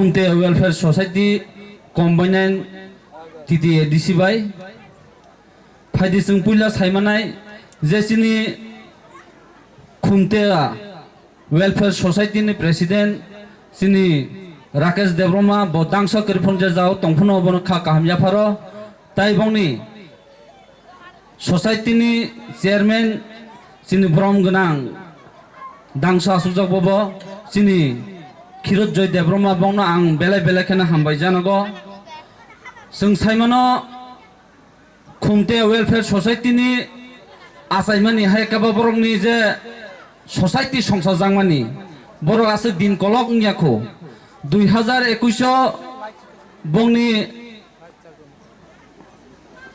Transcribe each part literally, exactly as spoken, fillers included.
Khumte Welfare Society Combined T T A D C bai. Phaidi chwng puila saimanai je chini Khumte Welfare Society ni President chini Rakesh Debbarma bo dangsa kwrwi phone je jao tongphano bono kha kaham yapharo. Tai bongni Society ni chairman chini borom gwnang dangsa asukjak bobo chini Khirot Joy Debbarma bongno ang belai belai kheno hambai janago. Chwng saimano Khumte Welfare Society ni achaimani hai kaba borokni je society songsa jangmani borok aswk din kolok wngya kho. Dui hazar ekush o bongni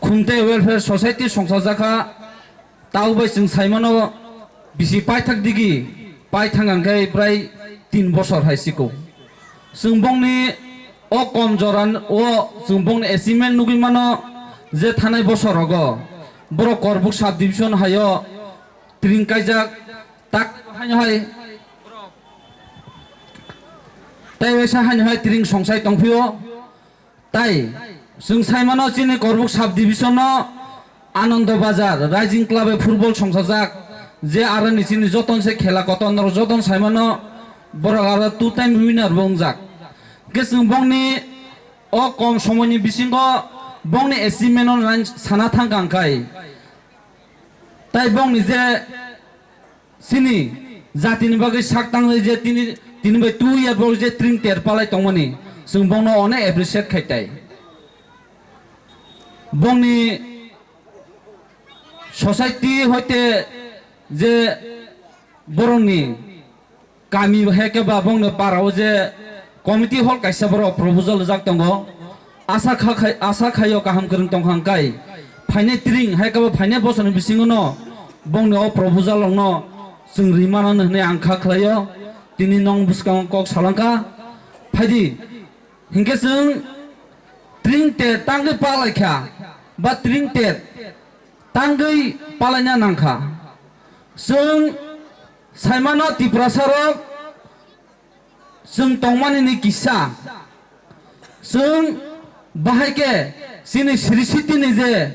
Khumte Welfare Society songsa jakha. Tau bai chwng saimano bisi paithak digi paithang hwnkhe prai tin bosor hai siko. Chwng bongni o kom jora o chwng bongni achievement nugwi mano je thanai bosor rogo borok Korbuk sub division hayo tring kaijak tak haino hai tai waisa haino hai tring songsai tongphio. Tai chwng saimano chini Korbuk sub division no Anando Bazar Rising Club e football songsajak je aro ni chini joton se khela koton rok joton saimano borok aro two time winner bo wngjak. Hwnkhe chwng bongni o kom somoini bisingo bongni achievement no nai sana thangkha hwnkhe tai bongni je chini jatini bagwi sak tangnai je tini, tini bai two year bo je tring ter palai tongmani, chwng bongno onek appreciate khai tai. Bongni society hoite je borokni kami hai khe ba bongni para o je committee hall kaisa borok proposal rijak tongo. Asa kha khai, asa khaio kaham kwrwng tongkha hwnkhe phainai tring hai khe bo phainai bosorni bisingo no bongni o proposal rokno chwng rimano hwnwi ang kha khlaio. Tini nong bwskango kok salangkha. Phaidi hinkhe chwng tring ter tangwi palaikha ba tring ter tangwi palaina nangkha. Chwng saimano Tiprasa rok chwng tongmani ni kisa. Chwng bahai khe chini siri siti ni je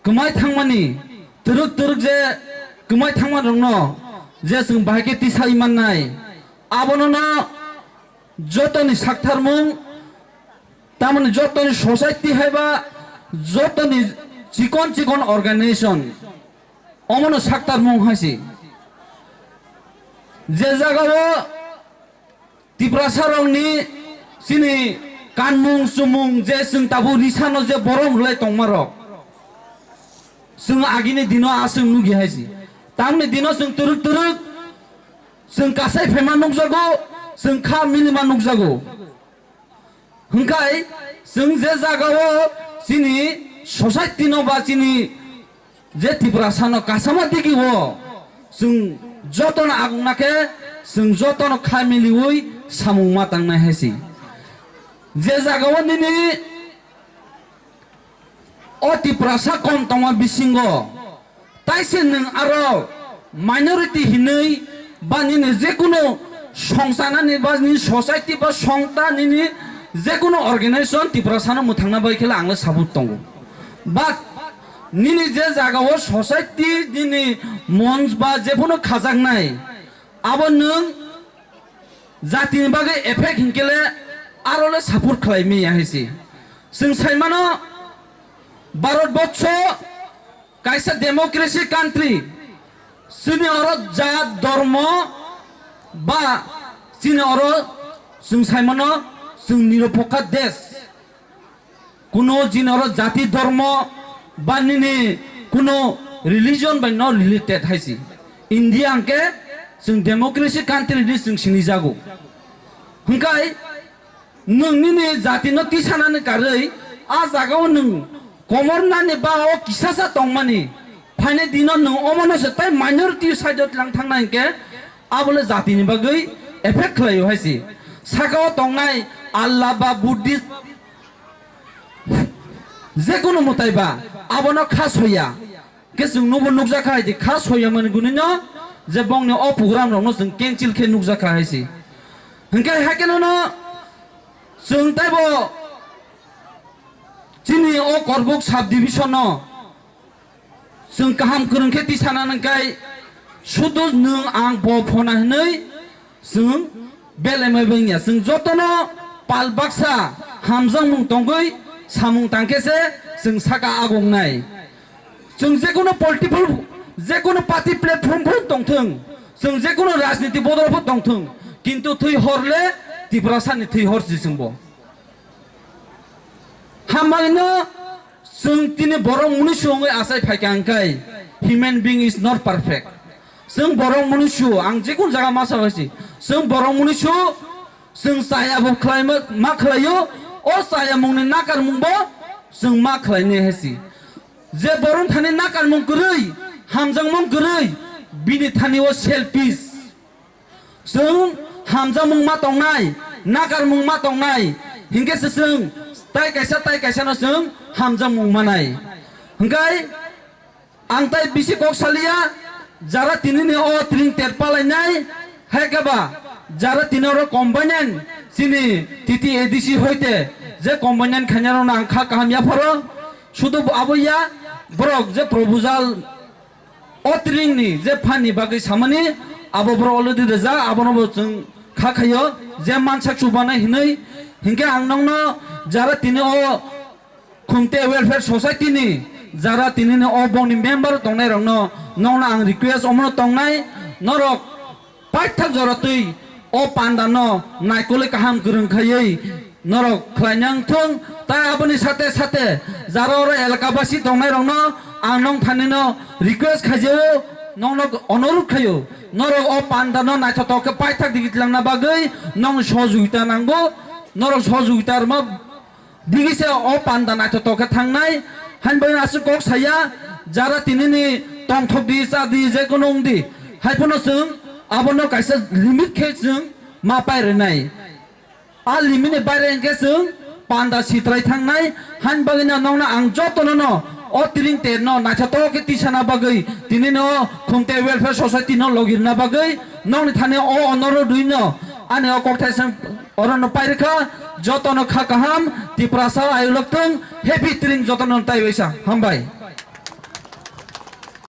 kwmai thangmani twrwk twrwk je kwmai thangma rokno je chwng bahai khe tisai mannai abono no jotoni saktharmung tamoni jotoni society hai ba jotoni chikon chikon organization omono saktarmung hai se. Je jagao Tiprasa rokni chini kanmung chumung je chwng tabuk risano je borom rwlai tongma rok chwng agini dino aswk nugi hai se. Tamni dino chwng twrwk twrwk chwng kasai phaima nukjago, chwng kha milima nukjago. Hwnkhe chwng je jagao chini society no ba chini je Tiprasa no kasama digi o chwng jotono agna khe chwng jotono kha miliwi samung ma tangnai hai se. Je jagao nini o Tiprasa kom tongma bisingo taise nwng aro minority hinwi ba nini jekunu songchanani ba nini society ba songta nini jekunu organization Tiprasano mwthangna bai khela ang le support tongo. But nini je jagao society nini mons ba jephano khajaknai abo nwng jatini bagwi effect hinkele aro le support khlai maya hai se. Chwng saimano Bharat borsho kaisa democracy country, chini oro jat, dhormo ba chini oro chwng saimano chwng nirupokha desh. Kuno chini oro jati, dhormo ba nini kuno religion bai no related hai se. India hwnkhe chwng democracy country hinwi chwng sinijago. Hwnkhe nwng nini jatino tisanani karwi a jagao nwng komornani ba o kisasa tongmani phainai dino nwng omono se tai minority side o tlang thangna hinkhe abole jatini bagwi effect khlaio hai se. Sakao tongnai Allah ba Buddhist jekunu mwtai ba abono kha soya. Khe chwng nubo nukjakha hai di kha soyamani gunino je bongni o program rokno chwng cancel khe nukjakha hai se. Hinkhe haikhe nono Chwng teibo chini o Korbuk sub division no chwng kaham kwrwng khe tisana nangkai, sudu nwng ang bo phona hwnwi chwng belai mai bwngya. Chwng jotono pal baksa hamjakmung tongwi samung tangkhe se chwng saka agongnai. Chwng jekono political, jekono party platform pho tongthwng, chwng jekono rajniti bodol pho tongthwng, kintu thwi hor le Tiprasani thwi hor si chwngbo. Hambaino chwng tini borok munusu wngwi achai phaikha hwnkhe, human being is not perfect. Chwng borok munusu, ang jekono jaga ma sabaisi, chwng borok munusu, chwng chaya bo khlai ma, ma khlaio, o chaya mungni nakarmung bo chwng ma khlainai hai si. Je borok thani nakarmung kwrwi, hamjakmung kwrwi, bini thani o selfish. Chwng hamjakmung ma tongnai, nakarmung ma tongnai, hinkhe se chwng tai kaisa tai kaisa no chwng hamjakmung manai. Hinkhe ang tai bisi kok saliya, jara tinini o tring ter palainai, hai khe ba jara tini oro combined chini T T A D C hoite je combined khainai rok no ang kha kaham yapharo, sudu bo abo ya, borok je proposal o tringni je phanni bagwi samani, abo borok already rijak, abono bo chwng kha khaio je mansak chubanai hinwi. Hinkhe ang nokno jara tini o Khumte Welfare Society ni jara tini ni o bongni member tongnai rokno nokno ang request omono tongnai, norok paithak jora twi o panda no naikolwi kaham kwrwng khaiwi norok khlainang thung. Tai aboni sate sate jara oro elaka basi tongnai rokno ang nong thani no request khaijao, nongno onorut khaio, norok o panda no naithotok khe paithak digi tlangna bagwi nong sojugita nango, norok sojugita rwma digi se o panda naithotok khe thangnai. Hain bai aswk kok saya, jara tinini tongthok di, cha di, je kono wng di, hai phano chwng abono kaisa limit khe chwng ma pai rwnai. A limit ni baire hwnkhe chwng panda sitrai thangnai. Hain bagwino nokno ang jotono no o tring ter no naithotok khe tisana bagwi, tini no Khumte Welfare Society no logirna bagwi nokni thani o onoro dui no ani o kokthai se oro no pairikha. Jotono kha kaham, Tiprasa ayulok thung, happy tring jotono tai waisa. Hambai.